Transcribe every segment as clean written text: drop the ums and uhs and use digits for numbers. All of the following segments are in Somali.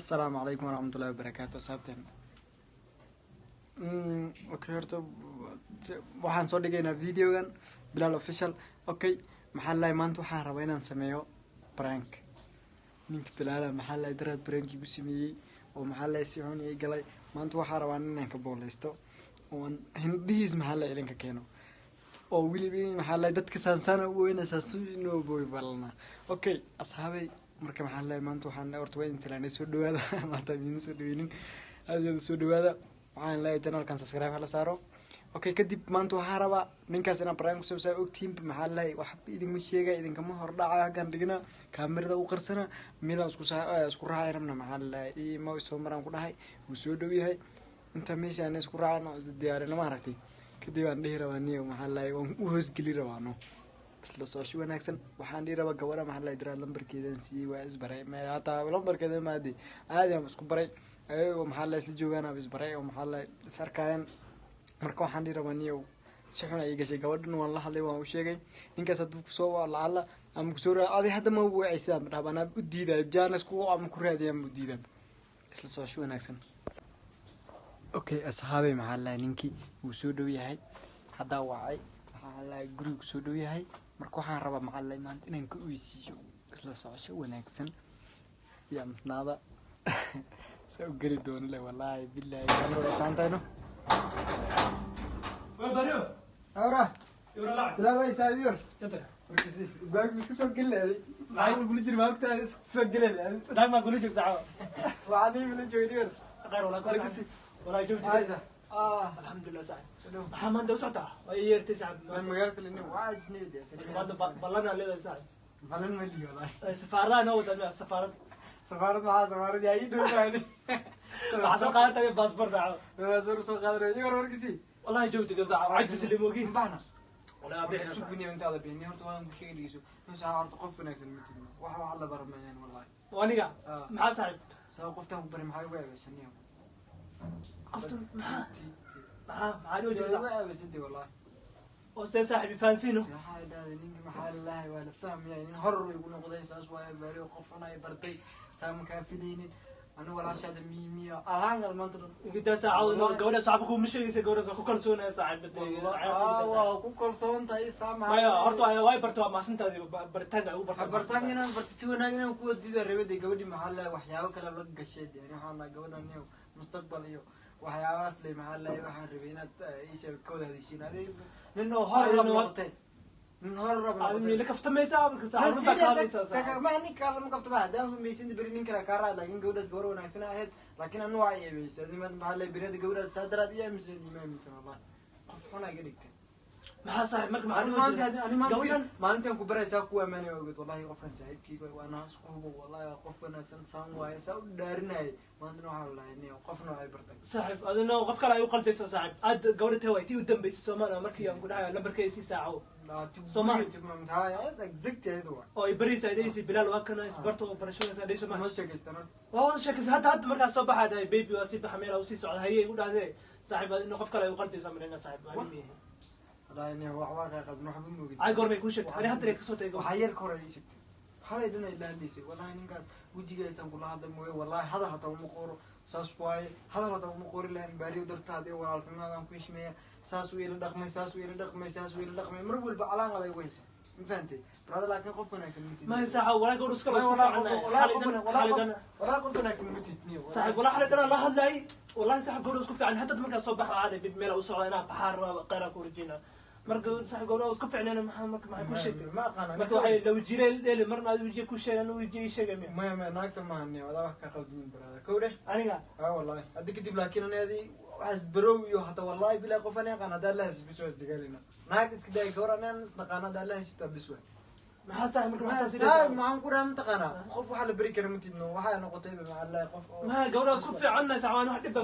Assalaamu calaykum waraxmatullahi wabarakaatu, asxaabteen. Okay, horta waxaan soo dhigaynaa videogan Bilaal Official. Okay, maxaa lahay, maanta waxaan rabaa inaan sameeyo prank ninka Bilaala. Maxaa lahay, daraad prank igu sameeyey oo maxaa lahay si xun ii galay. Maanta waxaa rabaa inaan ka booleysto oon hindhihiis maxaa lahay idinka keeno oo weliba maxaa lahay dadka saansaana u weyna saasu inoo booy balana. Okay asxaabay, marka maxaa lahay, maanta waxaan horta waa idin salaanay. Soo dhawaada, maanta idin soo dhaweynin, aad iyo aad soo dhawaada. Waxaan leeyahay channelkan subscribe hala saaro. Okay, kadib maanta waxaan rabaa ninkaas inaan prank kusoo saa ogtihiin. Maxaa lahay, waxba idinma sheegay, idinkama hordhaca. Halkaan dhigna kaamirada u qarsana, meelaan isku saa isku raacay rabna. Maxaa lahay, ma soo maraan ku dhahay, wuu soo dhow yahay. Inta meesha aan isku raacno, is diyaarino, ma aragtay, kadib aan dhihi rabaa niyo maxaa lahay waan u hoosgeli rabaa. No, isla soosho wanaagsan. Waxaan dhihi rabaa gabadha maxaa lahay daraad lambarkeedan siiyey, waa isbaray. Hataa lambarkeeda maadi aadi aan isku baray, ayagoo maxaa lahay isla joogaan aan isbaray oo maxaa lahay is arkaayaan. Marka waxaan dhihi rabaa niyow si xun ayay gashay gabadhan. Waan la hadlay, waan u sheegay ninkaas hadduu kusoo lacala ama kusoo adi hadda ma wacaysaa, ma dhahba anaa u diidayo janes ku ama ku raadiyaan u diidaa. Isla soosho wanaagsan. Okay asxaabay, maxaa lahay, ninkii wuu soo dhow yahay, haddaa wacay. Maxaa lahay, guriga kusoo dhow yahay. Marka waxaan rabaa maxaa lahay maanta inaan ka oysiiyo. Isla socosho wanaagsan iyo masnaada saa u geli doono le. Wallaahi billahi kamerada saantayno. Baryo. Awra. Yura lacag. Bilaal saabiyor. Santa. Markasi baag iska soo gelay, maxaa kula jiri maagta iska soo gelay? Daag ma kula joogta caawa? Waxaan ii la joogay dhigar. Khayr wala. Markasi. Wala joogta. Aysa ah. Alxamdulillah saaxib. Soo dhow. Maxaa maanta u socotaa? Waa ii yeertay saaxib. Ma magaalka leni waa ajnabi. Maanta ballanaa leedahay saaxib. Balan ma lihi wallahi. Safaaradaha noo wadaa, safaarad. Safaarad maxaa safaarad yaa ii dhowmaani? Waxaa soo qaadatay baasaboor saaxib. Baasaboor soo qaadanay igar warkisi. Wallahi joogta saaxib. Cajis limogi. Baxna. Wala bixina. Sugniyo intaada bixin horta waan ku sheegi dhigeyso nus horta qof wanaagsan ma tigno wax la barmayaan wallahi. Aniga? Ah. Maxaa saaxib? Sabab qoftaan ku baray maxaa ugu ceebaysaniyo? Qofta maxaa? Maxaa loo ugu jeedaa? ceebaysantay wallahi. Oo see saaxib ifahansiino. Waxaa dhahday ninka maxaa lalahay waa la fahmaya nin horor igu noqday saas waaye baari qof xun ay bartay saa ma kaa filaynin anigu walaashaada miimiya alhaangal maanta dhan. Inta saaxib gabadha saaxib kuma sheegaysa, gabadha ku kalsoonaya saaxib. Waa ku kalsoon tahay saa. Maya, horta way barto, waa maasintaadi baritaanka ay ugu bartay. Bartaan inaan barta si wanaag inaan ku wadida rabay. Gabadhii maxaa lahay waxyaabo kale la gashay de. Ani waxaan lahay gabadhan iyo mustaqbal iyo waxyaabahaas le. Maxaa lahay, waxaan rabay inaad iisha ka wada hadishiin. Adi nin oo hor rab noqotay, nin hor rab Aad la noqotay. Kaftamaysaa marka saaxib, runta ka hadlaysaa saaxib. Ma nin kale ma qabto, ma hadaa rumaysan beri nin kale kaa raa, laakiin gabadhaas gabar wanaagsan ahayd, laakiin anu waa eebeysay. Adi maxaa lahay beriyada gabadhaas saa daraad iyo aaminsan ima aaminsan wallahi qof xun ay ga dhigtay. Maxaa saaxib marka maxaa loo jeedaa? Ani maanta Gabadhan maalintan ku baraysaa ku amaanay oged wallahi qofkan saaxiibkeyga waa naas ku hubo wallahi waa qof wanaagsan saan waaye saa u dhaarinayay. Maantana waxaa la lahay niyo qof noocay bartay. Saaxib adina qof kale ay u qaldaysaa saaxib. Aad gabadha tee waay tii u dambaysay Soomaaliya markii aan ku dhahay lambarkay sii saaco. Soomaa. Exact ayadu waa. Oo ay baraysa ay dhahaysay Bilaal waa kana isbarto oo barasho wanaagsan dhahayso ma Ma sheegaystaan horta. Waa wada sheekaysa. Hadda markaas soo baxaa dhahay baby waa sii baxa meel u sii socda hayay igu dhahdee saaxib adina qof kale ay u qaldaysaa malena saaxib ani miyahe. Wallahi niyo waxbaa kaa qaldan, waxba moogid. Ay goormay kuu sheegtay? Ani hadda kasoo tagay. Waxaa yar ka hore ii sheegtay, halay dhan ay la hadlaysay. Wallahi ninkaas wejigaasaan kula hadla mooye, wallahi hadal hataa uma qoro saas waaye, hadal hataa uma qori lahayn baariyo dartaada iyo walaaltinimadaan ku heshmeeya. Saas uu ila dhaqmay, saas uu ila dhaqmay, saas uu ila dhaqmay, mar walba calaanqal ay ugu haysa, ma fahantay brother? Laakiin qof wanaagsan ma tihid. Ma saaxib walaa gabadh iska Walaa qof wanaagsan ma tihid niyo. Saaxib walaa xalay dhan la hadlay wallahi saaxib gabadh isku fiican. Hadda markaas soo baxa aaday bib meel u socda inaa baxaar raba qeyra ku rajina marka saaxib gabadh isku fiicnayna. Maxaa marka maxay ku sheegtay? Ma aqaan. Marka waxay law jiray dheeli marna aad wajiga ku sheegay anu wajiga ii sheegay miya? Maya maya, naagta maaha niyo, adaa wax ka qaldan brother, kow dheh. Aniga? Ha wallahi hadda kadib laakiin ani adi waxaas barow iyo hataa wallahi bilahi qof ani aqaan haddaa la heshis bis waa isdagaalina. Naag iska daaya, gawar ani aan isnaqaano haddaa la heshis bis waay. Maxaa saaxib marka maxaa saa sidaysaa? Maxaan ku dhaha mataqaanaa, qof waxaa la beri kara matidno, waxaa noqotay maxaa lahay qof oo Ma gabadha isku fiicannahay saaxib, aan wax dhib ba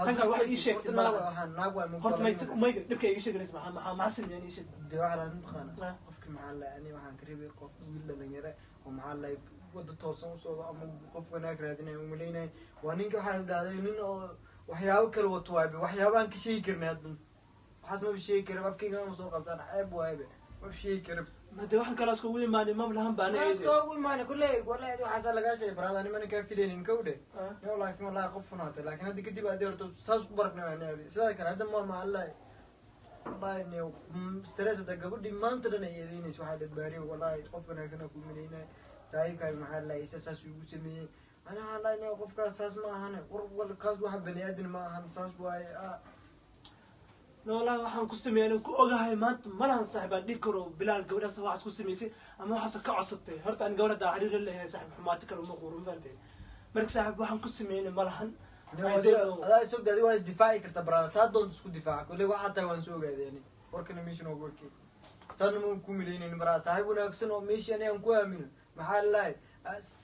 tan kale wax ii sheegtay naag malaha. Waxaan naag waa. Horta may dhibka iga sheeganaysa maxaa sameeyaan? Ii sheeg. De waxaa la mataqaanaa Ah. qofki maxaa lahay ani waxaan ka rabay qof wiil dhalinyare oo maxaa lahay wada toosan u socdo ama qof wanaag raadinayo umalaynay. Waa ninka waxaa dhahday nin oo waxyaabo kale wato waaybe, waxyaabaan ka sheegi karnay hadda waxaas maba sheegi kara, afkayga ama soo qabtaan ceeb waaybe, maba sheegi kara. Made waxaan kala iskugu imaanay ma lahan baa aniga. Iska ugu imaanay kulley, wallahi adi waxaasaa lagaa sheegay, brother, nimana kaa filaynin, kowdhe. Yo, laakiin wallahi qof funaatay, laakiin hadda kadib adi horta saas ku bargnay ani adi sidaa kale hadda ma wallahi wallahi niyo stress. Hadda gabadhii maanta dhan ay eedeynayso, waxaa dhad baariyo, wallahi qof wanaagsan aa ku malaynay, saaxiibkaaga maxaa la isa saas igu sameeyey. Ana wallahi niyo qofkaas saas ma ahane, war wal kaas waxa bani aadan ma ahan, saas waaye ah. No, wallahi waxaan ku sameeyay aniga ku ogahay maanta ma lahan, saaxib, aan dhihi karo Bilaal gabadhaas waxaas ku samaysay ama waxaas ka codsatay. Horta ani gabadha haddaa xiriir la leeyahay, saaxib, xumaati kale uma quuro, ma fahantay? Marka saaxib, waxaan ku sameeyay ma lahan. I don't know. Adaa isogda, adi waa isdifaaci karta, brother, saa doonta isku difaaca. Kolley waxaa tahay waan soo ogaaday ani, warkana meesha noogu arkay, saana ma ku milaynin, brother, saaxiib wanaagsan oo meeshii ani aan ku aamino, maxaa lalahay,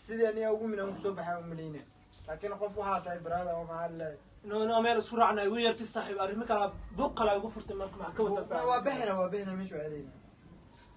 sidii ani ugu min aan kusoo baxay aan malaynay, laakiin qof waxaa tahay, brother, oo maxaa lalahay. No, meel isku raacna igu yartay, saaxiib, arrimo kala buuq kala igu furtay. Marka maxaa ka wadaa, saaxiib? Waa bixina, waa bixina, meesha waa aadayna.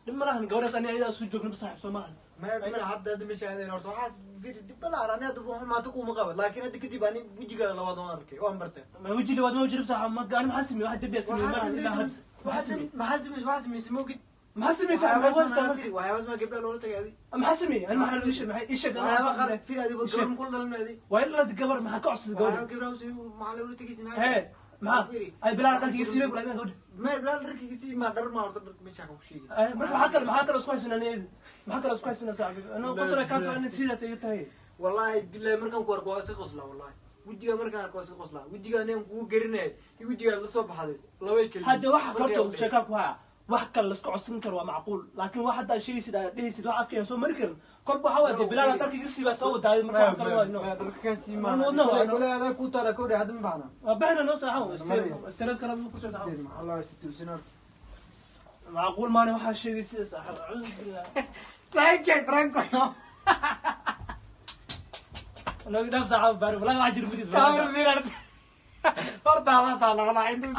Dhib ma lahan, gabadhaas ani ayadaa isu joogna, saaxiib, soo maahan? Ma hadda meesha aadayna. Horta waxaas firi, dhib balaar, ani hadda xumaata kuma qaba, laakiin hadda kadib ani wejigaaga labaad waan arkay, waan bartay. Ma weji labaad ma jiro, saaxiib. Ma ani maxaa sameeyey? Wax dembi ah sameeyey ma lahan ilaa hadda. Maxaa sameeyey? Maxaa sameysay? Waxaa sameysay mogid. Maxaa sameeyey, saaxiib? Maxaa waxyaabaas waxyaabaas maa gabdhaha loola tagay adi? Maxaa sameeyey ani? Maxaa ii sheeg? Maxay ii sheeg? Waxyaaba qaar firi, adigo gabar ma kula dhalan adi? Waa ila gabar, maxaa ka codsaday gabadha? Waxyaaba gabdhaha usii maxaa loola tagaysa, maxaa? Hee, maxaa ay Bilaal dharkiga siibay kula imaan gabadha? Ma bilaal dharkiga sii ma dhar ma horta dharka meesha ku sheegi. Marka maxaa kale isku haysanaa aniga? Maxaa kale isku haysanaa, saaxiib? Anoo qosla kaa fiican sidaas iga tahay. Wallahi billahi, markaan ku arko waa iska qoslaa, wallahi wejiga markaan arko waa iska qoslaa. Wejiga anigan kugu gerinaya iyo wejigaad la soo baxday labay keliya. Hadda waxa horta sheekaa ku haya, wax kale laska codsan karo waa macquul, laakiin wax haddaa sheegaysid, aad dhehaysid wax afkeen soo mari karin kolba waxaa waay dee Bilaal dharka iga siibaa soo wadaaday. Marka wax kale waa no. Dharka kaa sii Ma wadno, ma kole adaa ku taala kowdhe, hadda ma baxna. Waa baxna noo saaxo, stress kale ku soo saaxo. Allah situusin horta. Macquul maana waxaa sheegaysid, saaxo, acuudu billah. Saaxiibkay franco. Naga dhaaf, saaxo, baari, wallahi wax jir mudid. Horta adaa taala wallahi intuu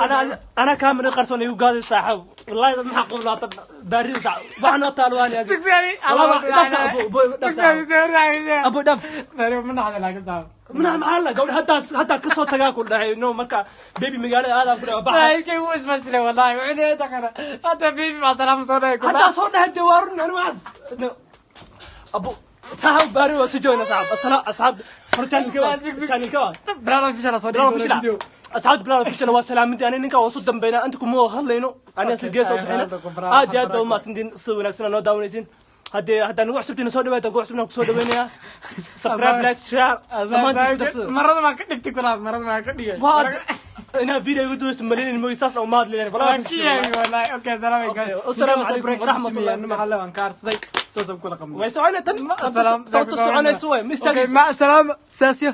انا كاميرا qarsoon igu gaaday, saaxib, wallahi maxaa qowlaata baari wax noo taalo waan yaadi. والله dhaaf, saaxib, boy, dhaaf, saaxib, abu, dhaaf. Mana maxaa la gabadh hadda ka soo tagaa ku dhahay no. Marka baby magaalada aadaan ku dhahay baxa. Saaxiibkay wuu isfashilay wallahi, wuxuu leeyahay taqana hadda baby baa salaam soo dhahay. Hadda soo dhahay dee waa run, ani waxaas no. Abu, saaxib, baari waa si joogna, saaxib, asalaam asxaab. Hor channel-ka waa channel-ka waa Bilaal Official soo Bilaal dhigi Official. video. Asxaabta Bilaal Official waa salaamintii, ani ninka waa soo dambeynaa inta kuma wada hadlayno, ani asal gees oo bixina. Aad iyo aad baa umahadsantiin, sida wanaagsan noo daawanaysin. Haddii haddaa nagu cusubtiin soo dhawaata, ku cusubna kusoo dhaweynayaa, subscribe, like, share, dhammaantiin ku darsada. Marada maa ka dhigtay kulaa, marada maa ka dhigay. Waa inaa video igu duubeyso malinin mooy, saasna uma hadlayaan. Waan ka yaabay wallahi. Okay, salaam guys. Assalaamu calaykum waraxmatullahi. Maxaa la waan ka arsaday saasaan kula qabnay. Way soconay tan. Salaam. Tan soconayso way ma Okay, istaagayso. ma salaam saasyo.